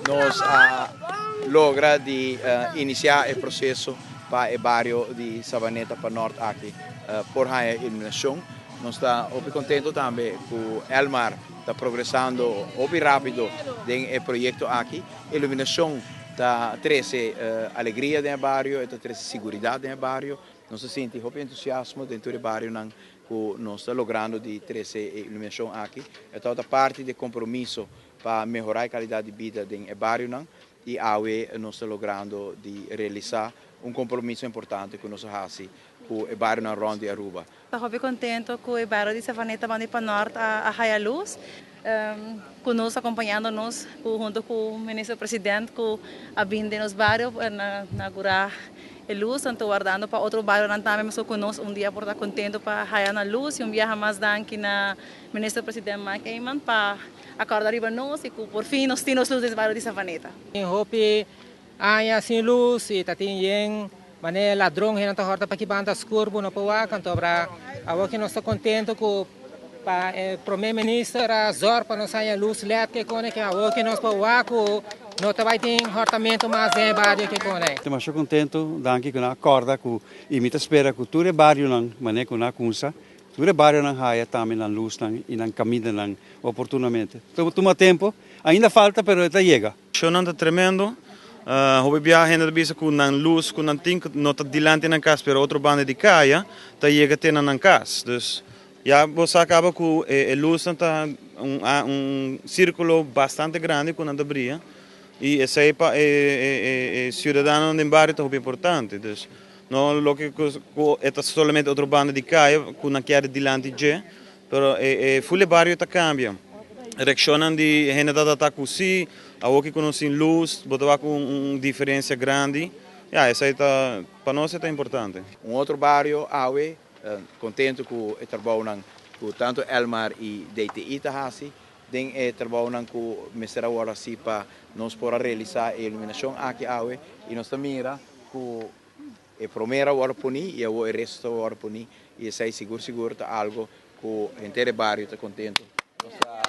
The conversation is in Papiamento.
Nos a logra di inicia e proceso pa e bario di Savaneta pa Nort aki por haya iluminacion. Nos ta hopi contento tambe cu Elmar ta progresando hopi rapido den e proyecto aki. Iluminacion ta trece alegria den e bario, e ta trece siguridad den e bario. Nos ta sinti hopi entusiasmo den tur e barionan cu nos ta logrando di trece e iluminacion aki. E tabata parti di e compromiso pa mehora e calidad di bida den e barionan y awe nos ta logrando di realisa un compromiso importante cu nos a haci cu e barionan rond di Aruba. Ta hopi contento cu e bario di Savaneta banda di Panort a haya luz, cu nos acompañando nos cu hunto cu Minister President cu a bin den nos bario na inaugura e luz, tanto wardando pa otro barionan tambe mesco cu nos un dia por ta contento pa haya nan luz y un biaha mas danki na Minister President Mike Eman pa acorda riba nos y cu por fin nos tin nos luz den bario di Savaneta. Tin hopi aña sin luz y ta tin yen manera ladron hende ta horta pa ki banda skur bo no por wak anto abra awor ki nos ta contento cu pa e prome minister a zorg pa nos haya luz led ke kone ke awor ki nos por wak cu no ta bay tin hortamento mas den e bario ke kone. Ta masha contento danki cu nan a corda cu y mi ta spera cu tur e barionan manera cu nan a cunsa tur e barionan haya tambe nan luznan y nan camindanan oportunamente. Ta tuma tempo ainda falta pero e ta yega. Shownan ta tremendo. Hopi biaha hende ta bisa ku nan lus ku nan tin no ta dilanti nan kas pero otro banda di kaya ta yega te na nan kas. Dus ya bo sa kaba ku e lusnan ta un un sirkulo bastante grandi ku nan ta bria i esei pa e siudadanonan den bario ta hopi importante. Dus no loke ku e ta solamente otro banda di kaya ku nan kier dilanti dje Pero e ful e bario ta cambia. Reaccionnan di hende ta ta cu si, awo cu nos tin luz, bo ta wak un diferencia grandi. Ya, esey ta, pa nos e ta importante. Un otro bario awe contento cu e trabounan cu tanto Elmar y DTI ta haci den e trabounan cu mester a worde haci pa nos por a realisa e iluminacion aki awe y nos ta mira cu E promé a wòrdu poní i awor e resto ta wòrdu poní i esei sigur sigur ta algo ku henter e bario ta kontentu. Nos ta.